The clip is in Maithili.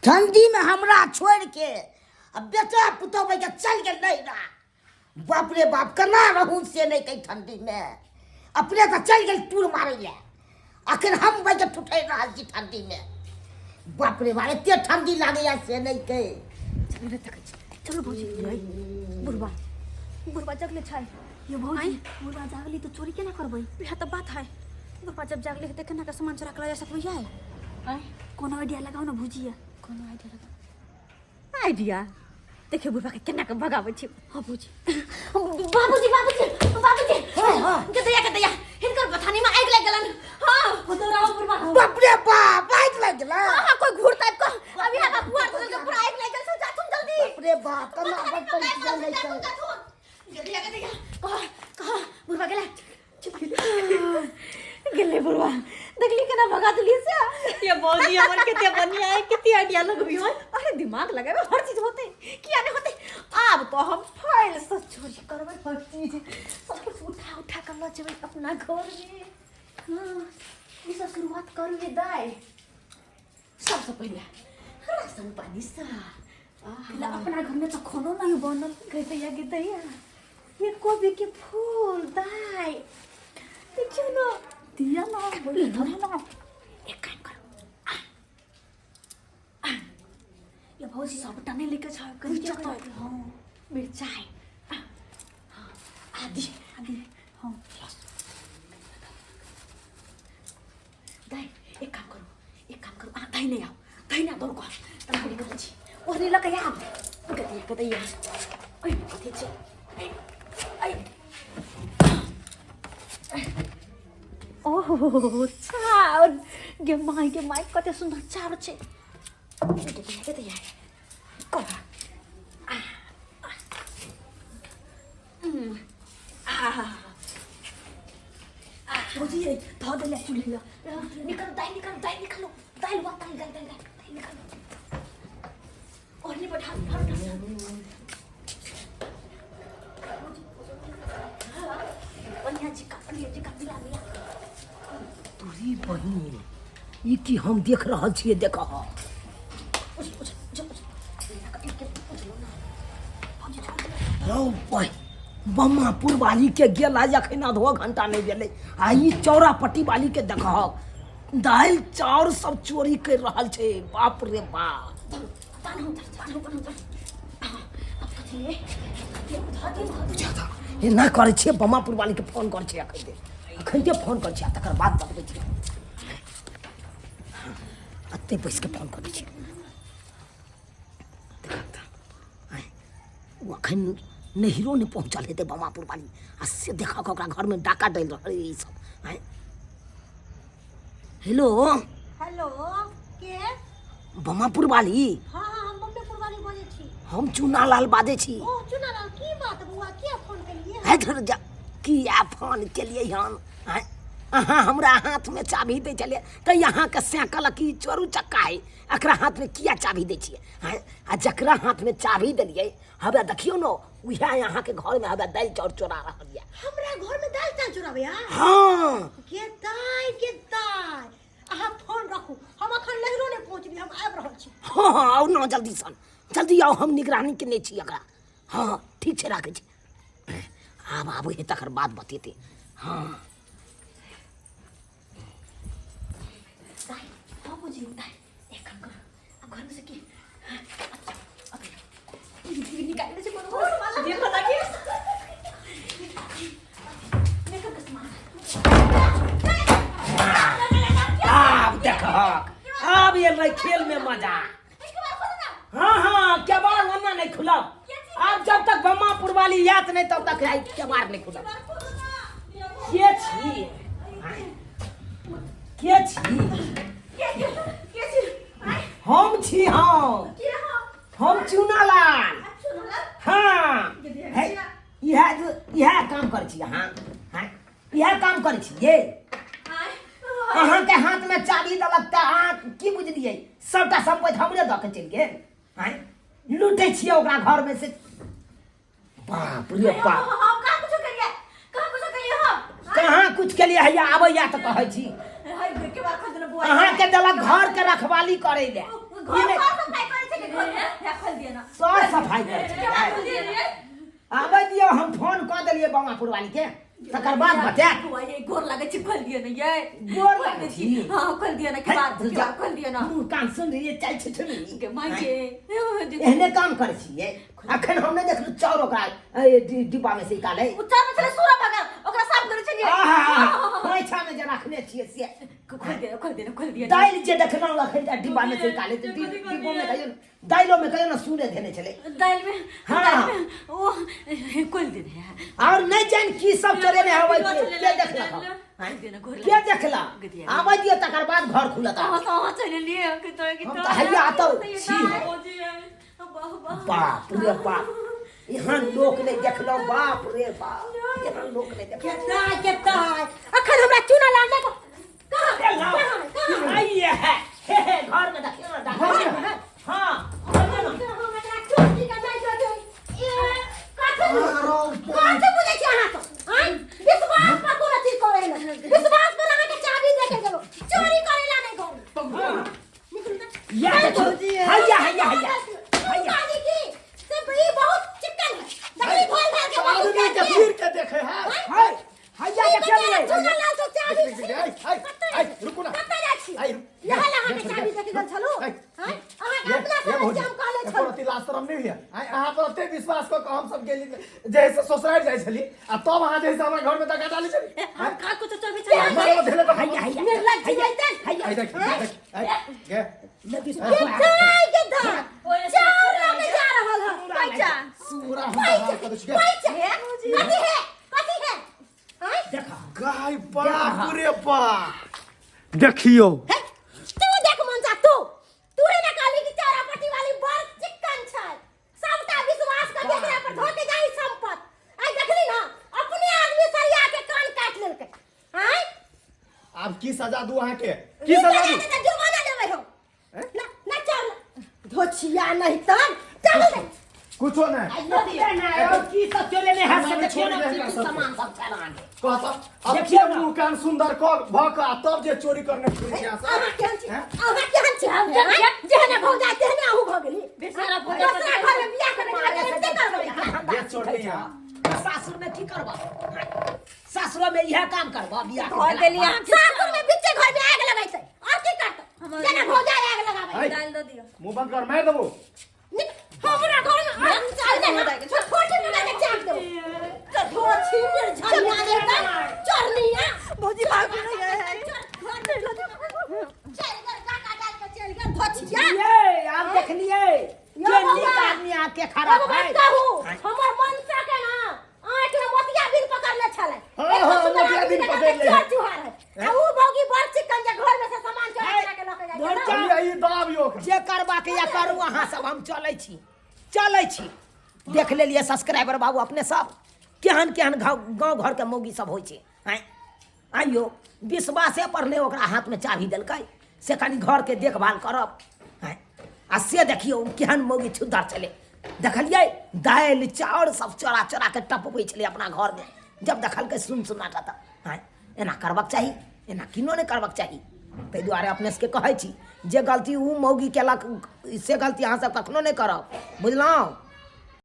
ठंडीमे हमरा छोड़ि के आ बेटा पुतोह के चल गेल नैहरा। बाप रे बाप, केना रहू से नहि कही। ठंडीमे अपने तऽ चलि गेल टूर मारै लए, अखन हम बैठ के ठुठरि रहल छी ठंडीमे। बाप रे बाप, एते ठंडी लागैया से नहि कही। चलू ने तकै छी, चलू भौजी। बुढ़बा, बुढ़बा जगले छै ये भौजी, बुढ़बा जागली तऽ चोरी केना करबै? इएह तऽ बात है। बुढ़बा जब जागले हेतै, केना के सामान चोरा के लऽ जा सकबै? आय आँय, कोनो आइडिया लगाउ ने भुजिया। कोनो आइडिया लगा, आइडिया। देखियौ बुढ़बा के केना के भगाबै छी। हाँ भौजी। बाबूजी, बाबूजी, बाबूजी! हाँ, हाँ। गदैया, गदैया, हिनकर बथानी में आगि लागि गेलन। हाँ। दौड़ाओ बुढ़बा। बाप रे बाप, आगि लागि गेलै? हाँ, कोई घूर टाइप का। अभी यहाँ पुआर धरल के पूरा आगि लागि गेल। जाथुन जल्दी। बाप रे बाप, केना बचतै से नहि कही। गदैया, गदैया, कहाँ कहाँ बुढ़बा गेला? चुप गेलै बुढ़वा। देखली केना भगा देलियै से? ये भौजी, हमर कते बढ़िया है, कते आइडिया लगबी हो। अरे, दिमाग लगाबे, हर चीज होते, किया नहीं होते? आब तो हम फाइल से चोरी करबै, हर चीज सब कुछ उठा उठा कर लऽ जेबै अपना घर में। हाँ, ई सब शुरुआत करबै दाई। सबसे पहिले राशन पानी सा। ला, अपना घर में तो खानो नहीं बनल। गदैया, गदैया, ये कोबी के फूल दाई, देखियो ना। दिया ना बोली, धरो ना। एक काम करो। ये भौजी, सबटा नहीं लेके छै कहीं। जतऽ। हाँ, मिरचाई, हाँ, आदि। आदि, हाँ। दाई, एक काम करू, एक काम करू, अहाँ दाहिने आउ, दाहिने दौड़ कऽ तब निकलै छी। ओढ़नी लऽ कऽ आब। गदैया, गदैया, ओहिमे कथी छै? ऐ, ओहो, चाउर! गे माय, गे माय, कते सुन्दर चाउर छै। गदैया, गदैया, कर आ आ भौजी, धऽ देले चूल्हे लग। निकालो दाई, निकालो दाई, निकालो दाई, लुआ दाई, दाई, दाई, दाई, निकालो। ओढ़नी पर ढालो, ढालो, ढालो। बढ़िया जी का, बढ़िया जी का, मिला मिला। तोरी बहिन, ई की हम देख रहल छियै? देख। उठ, उठ, उठ, उठ, उठ ना भौजी, छोड़ दे। रौ बहि, बम्मापुर वाली के गेला अखन आधो घंटा नहि भेलै आ ई चौरा पट्टी वाली के देखहक, दालि चाउर सब चोरी करि रहल छै। बाप रे बाप! तान हो, तान हो, तान हो। अब कथी ले, कथी धऽ दियौ, धऽ दियौ। एना करै छियै, बम्मापुर वाली के फोन करै छियै अखन। अखन फोन करै छियै आ तकर बाद बतबै छियै। एतै बैस के फोन करै छियै। देखहक तऽ, आँय, ओ अखन नहिरो नहि पहुँचल हेतै बमापुर वाली आ से देखहक, ओकरा घरमे डाका डालि रहल ई सब। आँय, हेलो। हेलो, के? बमापुर वाली? हाँ, हम बम्बेपुर वाली बजै छी। हम चूनालाल बाजै छी। ओ चुनालाल, की बात बौआ, किया फोन केलियै? है धर जा, किया फोन केलियै हन? आँय, अहाँ हमरा हाथमे चाभी दै छलियै तऽ अहाँके साइकिल की चोरू चक्का है? एकरा हाथमे किया चाभी दै छियै? आँय, आ जकरा हाथमे चाभी देलियै, हवे देखियौ ने, उएह अहाँके घरमे हवे दालि चाउर चोरा रहल यऽ। हमरा घरमे दालि चाउर चोराबैया? हाँ। के दाइ, के दाइ, अहाँ फोन रखू, हम अखन नहिरो नहि पहुँचली, हम आबि रहल छी। हाँ, आउ ने जल्दी सन, जल्दी आउ, हम निगरानी केने छी एकरा। हाँ, ठीक छै, राखै छी। आब आबै है तकर बाद बतेतै। हाँ। दाइ। हाँ भौजी। दाइ, एक काम करू, अब घरमे से की, अच्छा, अब टीवी, टीवी निकालने से कोनो सामान देखो ताकि मेकअप के सामान। आब देखहक, आब एलै खेल में मजा। हाँ, केबाड़ ओना नहीं खुलब। आब जब तक बम्मापुर वाली आयत नहीं, तब तक आई केबाड़ नहीं खुलब। के छी? के छी? हम छी, हम चूनालाल। हाँ, है, इएह इएह काम करै छी अहाँ? हाँ, इएह काम करै छी ये? अहाँके हाथमे चाभी देलक तऽ अहाँ की बुझलियै, सबटा सम्पत्ति हमरे दऽ के चलि गेल? आँय, लूटै छियै ओकरा घरमे से। बाप रे बाप! हम कहाँ कुछो करिए, कहाँ कुछो करिए हम? कहाँ कुछ के लिए? हैया आबैया तऽ कहै छी। हाय, के बात खोज देना बुआ। अहाँके देलक घरके रखवाली करै लए। घर ई नहि- घर सफाई सर सफाई करै छियै। आबै दियौ, हम फोन कऽ देलियै बमापुर वाली के, तकर बाद बतायत। बौआ ये गोर लागै छी, खोल दियौ ने ये। गोर लागै छी? हाँ, खोल दियौ ने, के बात के बात, खोल दियौ ने। मुँह कान सुन रही चल छै छुनी। के माय के। एहने काम करै छियै। अखन हम नहि देखलहुँ चाउर ओकरा डिब्बा में से निकालै। उ चाउर छलै सूरा भगल, ओकरा साफ करै छलियै। आहा, खोइछा में जे रखने छियै से। खोल दियौ, खोल दियौ, खोल दियौ। दालि जे देखलहुँ अखन जे डिब्बा में से निकालै, तऽ डिब्बो में कहियो ने, दालिओ में कहियो ने सूरे धेने छलै। दालि में? हाँ। दालि में ओ खोल देने है। और नहि जानि की सब चलेने हबै के देखलक हम। खोल दियौ ने, गोर के देखलक? आबै दियौ, तकर बाद घर खुलत। कहाँ से अहाँ चलि एलियै? कि तो कि हम तऽ हैया आतौ छी। बाप रे बाप, एहन लोक नहि देखलहुँ, बाप रे बाप, एहन लोक नहि देखलहुँ। केता केता अखन हमरा चूना लाल नहि कहाँ कहाँ कहाँ? आइए है, हे हे, घर में देखियो ना डॉक्टर। घर में? हाँ। हम एकरा चोटी के नहि देबै। ए कथी कथी बुझै छी अहाँ सब? आँय, विश्वास पर कोनो चीज करै ला, विश्वास पर अहाँके चाबी दे के गेलो, चोरी करै ला नहि कहू। या देखियो, हैया हैया हैया हैया। काजी की से ई बहुत चिकन है, देखली भोल भाल के बहुत आदमी के भीड़ के देखे है। है हैया, ई देखियो बेचारा ने। चूना लाल से चाबी देख, देख, आइ, आइ, आइ, रुकू ना। कतऽ जाइ छी? आइ, इएह लए अहाँके चाबी दऽ के गेल छलहुँ? आइ। आँय, अहाँके ये, अपना ये समझ भौजी, के हम कहले एको छलहुँ। रत्ती लाज शरम नहि होइया? आइ अहाँ पर एते विश्वास कऽ कऽ हम सब गेली जे से ससुरारि जाइ छली आ तब अहाँ जे से हमरा घर में धक्का डालै छली। हम का कुछ चोरी छलियै? मारल धेले तऽ हैया हैया। निर्लज्ज रहितै। हैया। आइ देख, देख, आइ, गे। नहि विश्वास के होय। दाय के दाय चाउर लऽ के जा रहल हँ। पैसा। पूरा हम बहार कऽ दै छी, गे। पैसा कथी है, कथी है? आँय? देखा। गाय, बाप रे बाप, देखियौ। हे, तू देख मनसा, तू तू ही ना कहली कि चारा पट्टी वाली बड़ चिक्कन छै, सबटा विश्वास कर एकरा पर धोके जाई संपत। आइ देखली ना, अपने आदमी सरिया के कान काट लेलकै। आँय? आब की सजा दू अहाँके, की सजा दू? तऽ जुर्माना देबै हम। ना ना, चल धोछिया नहीं तन चल दे। कुछो नहीं। नहि, और की सब चलेने है से देखियौ ने, छोड़ि की दे की सबके। सामान सब छल अहाँके। कहता अब देखियौ के ना। मुंह कान सुंदर कऽ भऽ कऽ आ तब जे चोरी करने फिरै छी अहाँ सब। अहाँ केहन छी? हैं? अहाँ केहन छी? आँय? जेहने भऽ जाय तेहने अहूँ भऽ गेली। बेचारा भऽ जाय। दोसरा घर में बियाह करे के एते करबै अहाँ? जे चोरी अहाँ। सासुर में की करबा? सासुर में इएह काम करबा बियाह के धऽ भेला देलियै बाद? अहाँ। सासुर में बीचे घर में आग लगैतै और की करतै? जेना भऽ जाय आग लगाबै। है। दालि दऽ दियौ। मुंह बंद कर, मारि देबो। निक, हमरा घर में आग चल जाय ना, छोटी लगा के चाट देबो। धोछी निर्झनिया नहीं तन चोरनिया। भौजी भागू नहीं है। चल गेल काका डाल के चल गेल धोछिया। ये आब देखलियै यो के बौआ। नीक आदमी आके खराब एगो बात है। कहू, हमर मनसा के ना आँख में मोतिया बिन पकड़ले छलै। हाँ, एगो हाँ, सुंदर मोतिया आदमी बिन के पकड़ले। चोर चुहार है आ ऊ भौगी बड़ चिकन जे घर में से सामान चोरा चोरा के लऽ के जाइ छै ना। चलिए, ई दाबियो। जे करबाक या करू अहाँ सब, हम चलै छी, चलै छी। देख लेलियै सब्सक्राइबर बाबू अपने सब, केहन केहन गाँव घरके मौगी सब होइ छै। आँय आइयो विश्वासे पर नहि ओकरा हाथमे चाभी देलकै से कनि घरके देखभाल करब। आँय, आ से देखियौ केहन मौगी छुद्दर छलै। देखलियै दालि चाउर सब चोरा चोरा के टपबै छलै अपना घरमे जब देखलकै सुन सुनाटा तऽ। आँय, एना करबाक चाही? एना किनो नहि करबाक चाही। ताहि दुआरे अपने सबके कहै छी, जे गलती ओ मौगी केलक से गलती अहाँ सब कखनो नहि करब, बुझलहुँ?